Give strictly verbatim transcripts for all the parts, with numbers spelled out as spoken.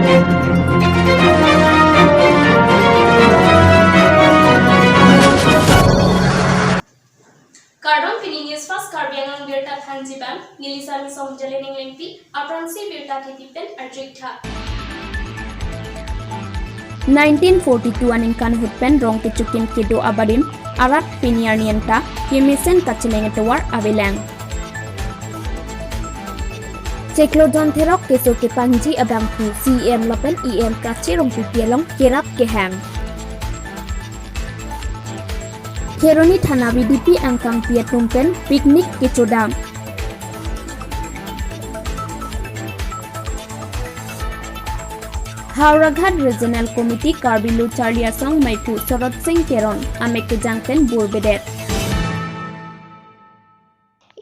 Kardom, pini News Fast Karbi Anglong birta thanji abang, neli Sami Song Jalening Lengpi, aphrangsi birta kethe pen arju-ik tha. Nineteen forty-two aningkan ahut pen rong kechokim kedo abarim arat pini arni anta kemesen kacheleng atovar avelang. Chiklo John Therok keso kepangji abangphu C E M lapen E M Kache Rongpipi along kerap kehang. Kheroni Thana V D P angkangpi atum pen picnic kechodam. Howraghat Regional Committee Karbi Lo Charli Asong maiphu Sorot Sing Teron amek kejang pen burbedet.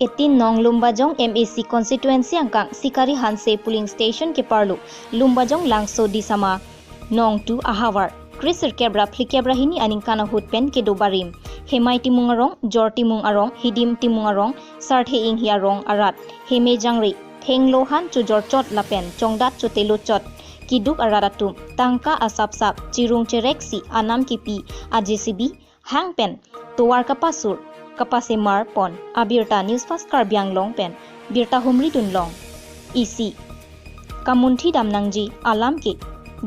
Eighteen nong Lumbajong M A C constituency angkang Sikari Hanse polling station keparlo Lumbajong Langso Disama nong two ahavar kresirkep ra phlikep ra hini aningkan ahut pen kedo barim Hemai Timung arong, Jor Timung arong, Hidim Timung arong, Sarthe Inghi arong arat Heme Jangre, thenglo han chojor chot lapen chongdat chotelo chot keduk arat atum tangka asapsap chirung chereksi anam kepi a J C B hang pen tovar kapasur kapasemar pon abirta News Fast Karbi Anglong pen birta humri dunlong isi kamunthi damnangji alam ke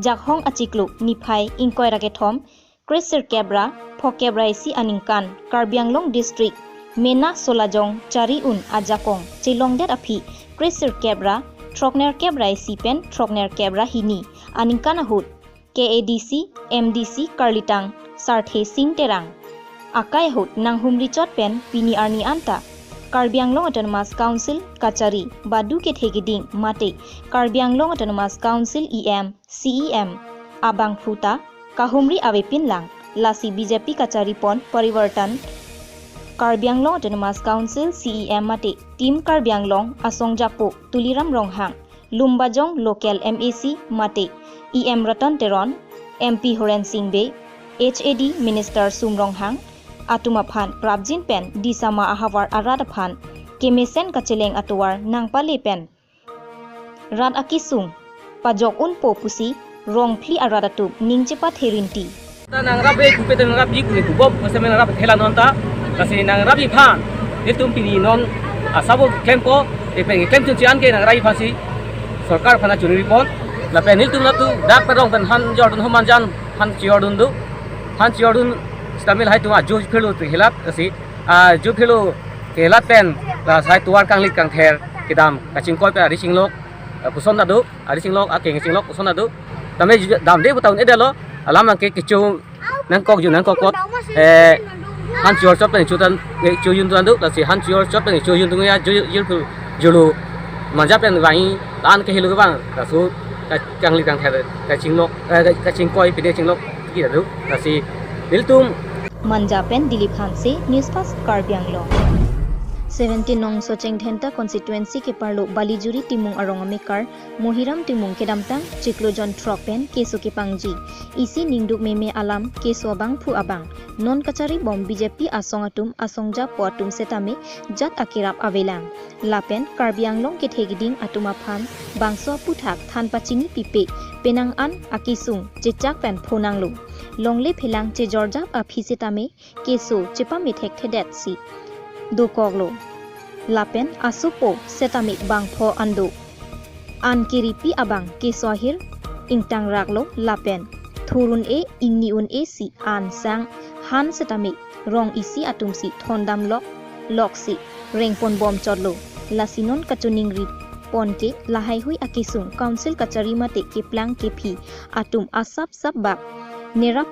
Jakhong achiklo niphai ingkoi ra kethom kresirkep ra phokep ra isi aningkan Karbi Anglong District Mena Solajong Chari-un ajakong chelongdet aphi kresirkep ra throknerkep ra isi pen throknerkep ra hini aningkan ahut K A D C M D C karlitang Sarthe Sing Terang akai ahut nanghumri chot pen pini arni anta Karbi Anglong Autonomous Council kachari badu kethe keding mate Karbi Anglong Autonomous Council E M, C E M abangphu ta kahumri avepin lang, lasi B J P kachari pon parivartan Karbi Anglong Autonomous Council C E M mate Team Karbi Anglong asong japo Tuliram Ronghang, Lumbajong local M A C mate E M Ratan Teron, M P Horen Sing Bey, H A D Minister Sum Ronghang atum aphan prapjin pen Disama ahavar arat aphan kemesen kacheleng atovar nangpale pen rat akesung pajok unpo pusi rong phli arat atum ning chepathe rinti. Ta nangrap-e pupe ta nangrap-ji pu pu bom, masa nangrap thela non ta, lasi nangrap-ji aphan nelitum pini non asabo klempo, e pen klem chunche an ke nangrap-ji aphansi sorkar aphan choningri pon, lapen nelitum latum dak parong pen han jordun ho manjan han chijordun do, han chijordun stamil hai tum ajo phirlo tu helat, lasi ajo phirlo kelat pen la sai tovar kanglit kangther kedam kachingkoi pen ari chinglok, eh, puson ta do, ari chinglok, akeng chinglok puson ta do. Tame ju-, damde pu ta un-edetlo, alam abang ke kecho nangkok ju nangkok kot, eh, han chijor chot pen chotan, eh, chojun tan do, lasi han chijor chot pen chojun tung ya ju, ju, ju, julu manja pen vang an ke helo abang, laso ka-, kanglit kangther kachinglok, eh, ka-, kachingkoi pide chinglok ki ta do, lasi nelitum Manja pen Dilip Hanse, News Fast Karbi Anglong. Seventeen nong Socheng Dhenta constituency keparlo Balijuri Timung arong amekar Mohiram Timung kedamtang chiklo jon throk pen keso kepangji isi ningduk meme alam keso abangphu abang non kachari bom B J P asong atum asong japo atum setame jat akerap avelang. Lapen Karbi Anglong kethe keding atum aphan bangso aputhak than pachini pipe penang an akesung chechak pen phonanglo. Longle phelang chejorjap aphi setame keso chepamethek thedetsi dokoklo. Lapen asopo setame bangpho an do. An keripi abang keso ahir ingtangraklo lapen thur un-e ingni un-e si an sang han setame rong isi atumsi thondam lok loksi rengpon bom chotlo. Lasi non kachoningri pon ke lahaihui akesung council kachari mate keplang kephi atum asap sap bak nerap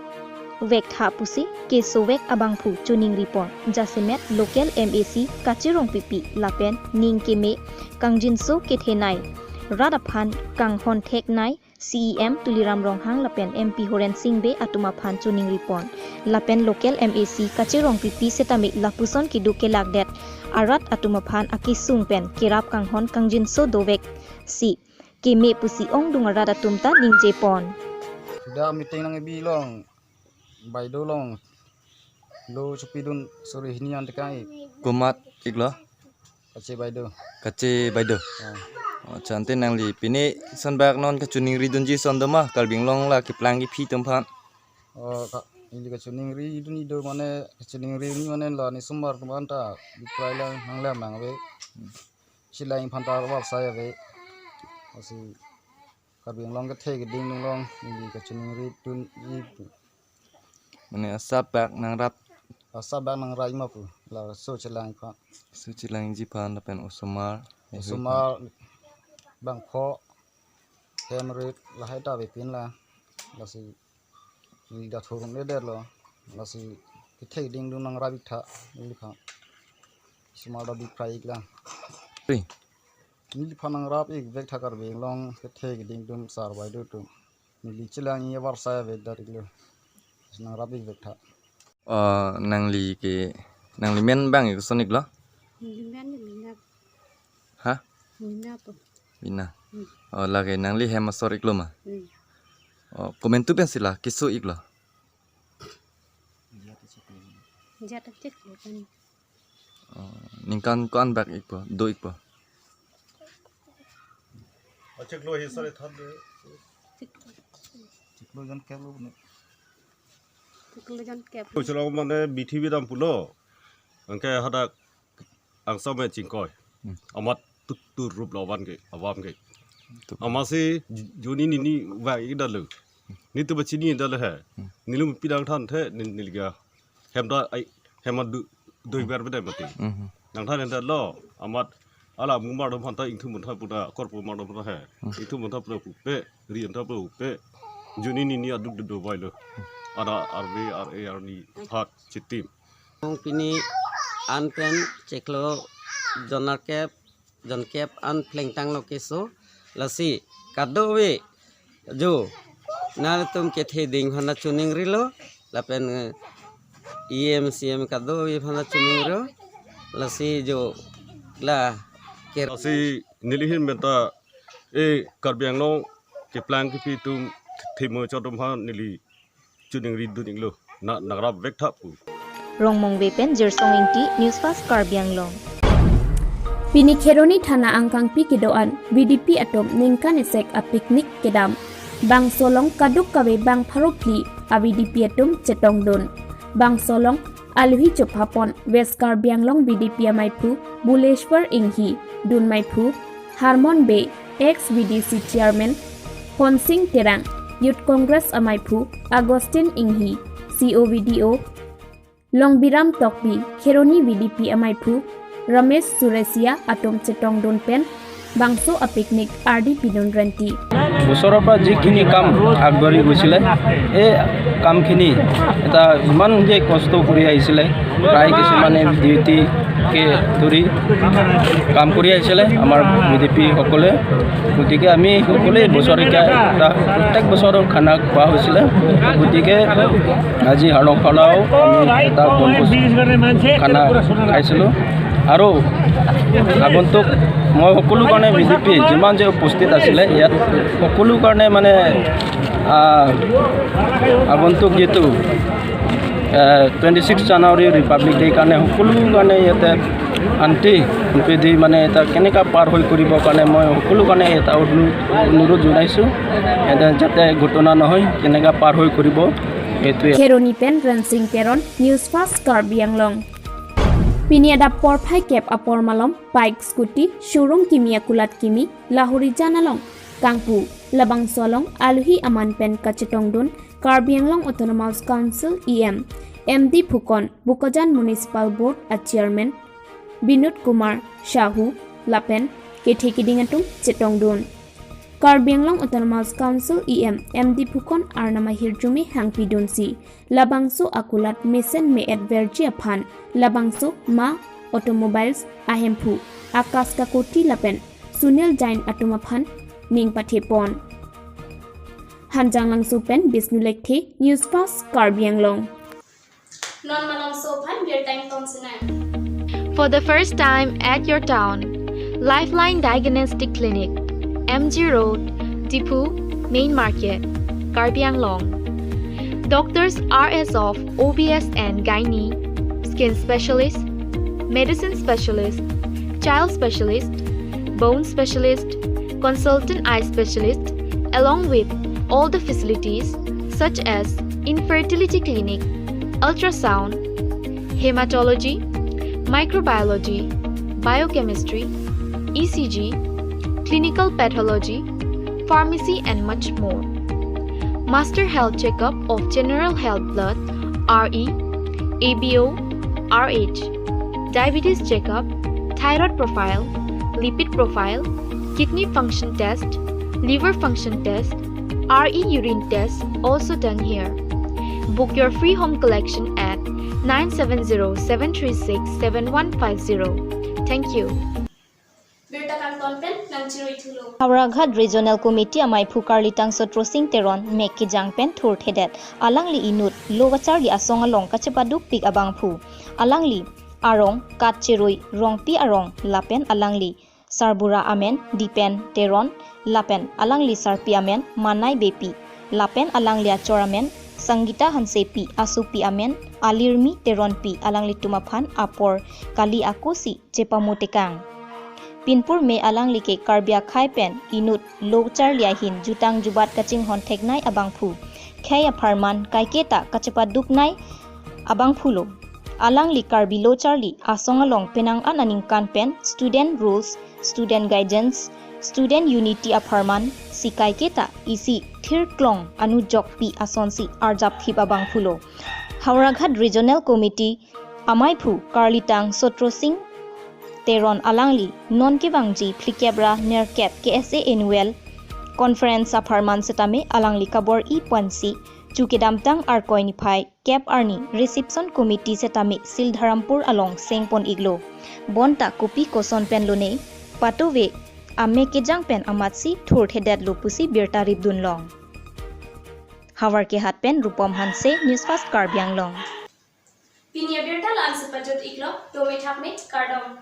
vek tha pusi keso vek abangphu choningri pon. Jasemet local M A C Kache Rongpipi lapen ning keme kangjinso kethenei rat aphan kanghon theknei C E M Tuliram Ronghang lapen M P Horen Sing Bey atum aphan choningri pon. Lapen local M A C Kache Rongpipi setame lapuson keduk kelakdet arat atum aphan akesung pen kerap kanghon kangjinso dovek si keme pusi ongdung arat atum ta ningje pon. Sudah meeting nangkebi long, Baido long, lo chopidun suri hini an tekang-ik. Komat-iklo? Kache Baido. Kache Baido. Ah. Accha, ante nangli pini son bak non kachiningri dunji son do ma, Karbi Anglong la keplang kephi atum aphan? Oh, ka, ili kachiningri dun ido mane, kachiningri ni mane la ni sumar teman ta, di prai lang nang lem nang ave. Chelang aphan ta war sai ave. Lasi Karbi Anglong kethe keding along ili kachiningri dun i. Mane asap bak nangrap. Asap bak nangrap ma pu. Laso chelang aphan. Laso chelangji aphan lapen osomar. Osomar bangpho hem rit lahai ta avepin la. Lasi ili ta thurun le det lo. Lasi kethe keding along nangrap ik tha ili aphan. Osomar ta bi prai ik lang. Ui. Ili aphan nangrap ik vek tha Karbi Anglong kethe keding atum sar bai do atum. Neli chelang-i avarsai ave dar iklo. Nangrap ik vek tha. Oh, nangli ke, nangli men bang ik son iklo? Neli men ni Mina. Ha? Mina pu. Mina. Hmm. Oh, lake nangli hem asor iklo ma? Hmm. Oh, komantu pensi la keso iklo? Jat acik lo kan. Oh, ningkan ko-an bak ikpo, do ikpo? Achiklo hi sare than de. Chiklo jon kep lo ne. Chiklo jon kep. Kuchelo mane bithi bidam pulo. Anke hadak angsam me chingkoi. Hmm. Amat tuk tur rup lawan ke, awam ke. Tuk. Amatsi ju-, juni nini vang ik dalo. Nelitum pachini dalo he. Hmm. Nelitum pidang than the, nin-, neliga. Hem da ai, hem adu, doi ber beda mati. Mhm. Nang than enda lo, amat, ala mumar dom hanta ingthum mun tha puta, korpo mar dom hanta he. Mhm. Ingthum mun tha puta pupe, ri anta puta pupe. Juni nini aduk do do bai lo. Ada arve, ar e, arni, hat, chitim. Pini an pen chiklo jon kep, jon kep an plengtang lo keso, lasi kadokave jo nangtum kethe keding aphan ta chiningrilo, lapen, eh, E M, C M kadokave aphan ta chiningrilo, lasi jo la ker- Lasi neli ahin pen ta, eh, Karbi Anglong keplang kephi atum thimo chodom aphan neli chiningri dun iklo, na nangrap vek tha pu. Rongmongve pen Jirsong Ingti, News Fast Karbi Anglong. Pini Kheroni Thana angkangpi kedo-an V D P atum ningkan isi a-picnic kedam. Bangso along kadokave bang pharo phli a-V D P atum chetongdun. Bangso along aluhi chophapon West Karbi Anglong V D P amaiphu Buleshwar Inghi, dun maiphu Harmon Bey, ex V D C chairman Ponsing Terang, Youth Congress amaiphu Augustine Inghi, C O V D O Longbiram Tokbi, Kheroni V D P amaiphu Ramesh Suresia atum chetongdun pen bangso a-picnic ardi pidun renti. বছৰৰ পৰা যিখিনি কাম আগবাঢ়ি গৈছিলে, এই কামখিনি এটা ইমান যে কষ্ট কৰি আহিছিলে, প্ৰায় কিছুমানে ডিউটিকে ধৰি কাম কৰি আহিছিলে আমাৰ ভি ডি পিসকলে। গতিকে আমি সকলোৱে বছৰেকীয়া এটা, প্ৰত্যেক বছৰৰ খানা খোৱা হৈছিলে। গতিকে আজি হাৰ্ণং খানাও আমি এটা বনভোজ খানা খাইছিলোঁ। আৰু আগন্তুক মই সকলো কাৰণে ভি ডি পি যিমান যে উপস্থিত আছিলে, ইয়াত সকলো কাৰণে মানে, আহ, আগন্তুক যিটো, আহ, twenty six January republic day কাৰণে সকলো কাৰণে ইয়াতে শান্তি সম্প্ৰীতি মানে এটা কেনেকা পাৰ হৈ কৰিবৰ কাৰণে মই সকলো কাৰণে এটা অনু-, অনুৰোধ জনাইছোঁ। এটা যাতে ঘটনা নহয়, কেনেকা পাৰ হৈ কৰিব, এইটোৱে। Kheroni pen Rensing Teron, News Fast Karbi Anglong. Pini adap porphai kep apor malom, bike scooty showroom kimi akulat kimi, Lahorijan along kangpu. Labangso along aluhi aman pen kachetongdun Karbi Anglong Autonomous Council E M, M D Phukon, Bokajan Municipal Board a Chairman Binod Kumar Sahu lapen kethe keding atum chetongdun. Karbi Anglong Autonomous Council E M, M D Phukon arnam ahirjume hangpidunsi labangso akulat mesen me-et verji aphan labangso Ma Automobiles ahemphu Akash Kakoti lapen Sunil Jain atum aphan ning pathepon. Hanjanglangso pen Bisnu Lekthe, News Fast Karbi Anglong. Non malomso aphan birta ington sinang. For the first time at your town, Lifeline Diagnostic Clinic, M G Road, Diphu, Main Market, Karbi Anglong. Doctors are as of O B S and Gynae, Skin Specialist, Medicine Specialist, Child Specialist, Bone Specialist, consultant eye specialist, along with all the facilities such as infertility clinic, ultrasound, hematology, microbiology, biochemistry, E C G, clinical pathology, pharmacy, and much more. Master health checkup of general health, blood, R E, A B O, R H, diabetes checkup, thyroid profile, lipid profile, kidney function test, liver function test, R E urine test also done here. Book your free home collection at nine seven zero seven three six seven one five zero. Thank you. Birta kangton pen nangchiroi thulo. Howraghat Regional Committee amaiphu Karlitang Sotro Sing Teron mek kejang pen thurthedet. Alangli inut lo kacharli asong along kachepadukpik abangphu. Alangli arong Katcheroi Rongpi arong lapen alangli sarbura amen Dipen Teron lapen alangli sarpi amen Manai Beypi lapen alangli achor amen Sangeeta Hansepi, asopi amen Alirmi Teronpi, alanglitum aphan apor kali ako si chepamutekang. Pinpur me alangli ke Karbi akhei pen inut lo kacharli ahin jutang jubat kachinghon theknei abangphu, khei apharman kaiketa kachepaduknei abangphu lo. Alangli Karbi lo kacharli asong along penang an aningkan pen student rules, student guidance, student unity apharman si kaiketa isi thirklong anujokpi asonsi arjapthip abangphu lo. Howraghat Regional Committee amaiphu Karlitang Sotro Sing Teron alangli non kevangji phlikep ra nerkep K S A Annual Conference apharman setame alangli kabor-i ponsi chu kedamtang Arkoi niphai kep arni Reception Committee setame Sildharampur along sengpon-iklo. Bonta kopi koson pen lone patove amek kejang pen amatsi thurthedetlo pusi birta ripdunlong. Howraghat pen Rupom Hanse, News Fast Karbi Anglong. Pini abirta la-an si pajut-iklo, dome thakme, kardom.